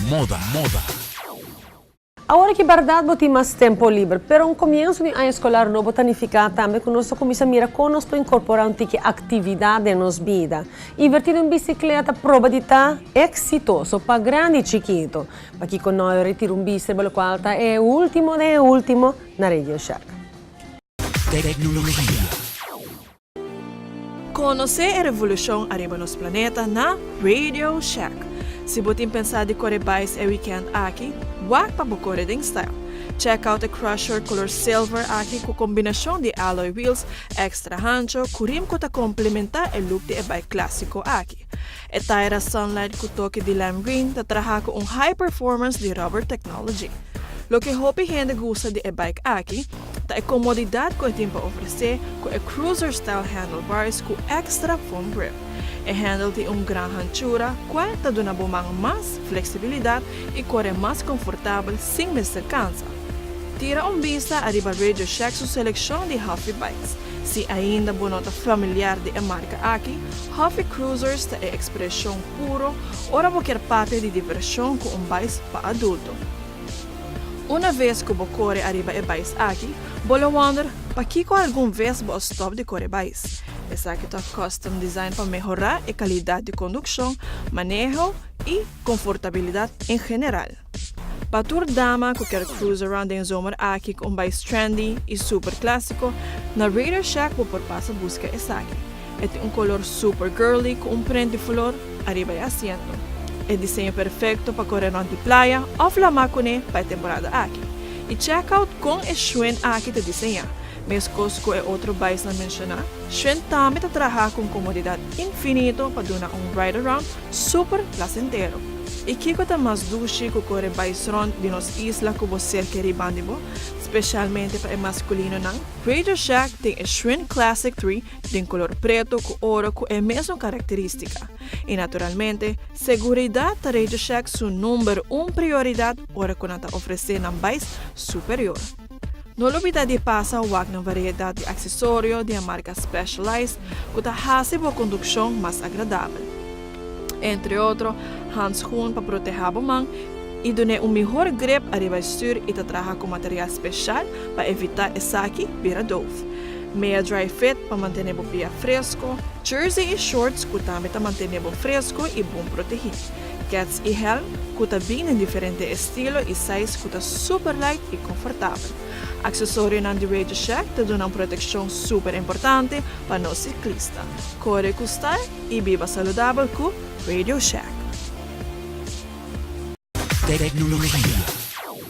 Moda. Moda. Awor cu berdad bo tin mas tempo liber, pero un comienso di aña escolar nobo ta nifica tambe cu nos cuminsa mira con nos por incorpora un tiki actividad den nos bida. Inverti den bicicleta proba di ta exitoso pa grandi y chikito. Pakico no retira un bici, pa locual ta e ultimo di ultimo na Radio Shack. Tecnologia. Conoce e revolucion ariba nos planeta na Radio Shack. Si bo tin pensa di core bike e weekend aki, wak pa bo core den style. Check out e Crusher color silver aki cu combinacion di alloy wheels extra hancho cu rim cu ta complementa e look di e bike clasico aki. E tire Sunlight cu toque di lime green ta traha cu un high performance di rubber technology. Loke hopi hende gusta di e bike aki, ta e comodidad cu e tin pa ofrece cu e cruiser style handlebars cu extra foam grip. E handle tin un gran hanchura, cual ta duna bo man mas flexibilidad y core mas comfortabel sin mester cansa. Tira un bista ariba Radio Shack su seleccion di Huffy Bikes. Si ainda bo no ta familiar di e marca aki, Huffy Cruisers ta e expresion puro ora bo kier papia di diversion cu un bike pa adulto. Una vez cu bo core ariba e bike aki, bo lo wonder pakico algun vez bo a stop di core bike. Esaki ta custom design pa mehora e calidad di conduccion, maneho y confortabilidad en general. Pa tur dama cu kier cruise around den zomer aki cu un bike trendy y super clasico, na Radio Shack bo por pasa busca esaki. E tin un color super girly cu un print di flor ariba e asiento. E diseño perfecto pa core rond di playa of lama cune pa e temporada aki. Y check out con e Schwinn aki ta diseña. Mescos cu e otro bikes nan menciona, Schwinn tambe ta traha cu comodidad infinito pa duna un ride around super placentero. Y kico ta mas dushi cu core bikes rond di nos isla cu bo ser keri bandi bo, specialmente pa e masculino nan? Radio Shack tin e Schwinn Classic 3 den color preto cu oro cu e mesun caracteristica. Y naturalmente, seguridad ta Radio Shack su number un prioridad ora cu nan ta ofrece nan bikes superior. No lubida di pasa wak na variedad di accesorio di e marca Specialized cu ta haci bo conduccion mas agradabel. Entre otro, handschoen pa proteha bo man y dune un mihor grip ariba e stuur y ta traha cu material special pa evita esaki bira doof. Meia dry fit pa mantene bo pia fresco, jersey y shorts cu tambe ta mantene bo fresco y bon protegi. Keds y helm cu ta bin den diferente estilo y size cu ta super light y comfortabel. Accesorionan di Radio Shack ta duna un proteccion super importante pa nos ciclista. Core cu style y biba saludabel cu Radio Shack. Tecnologia.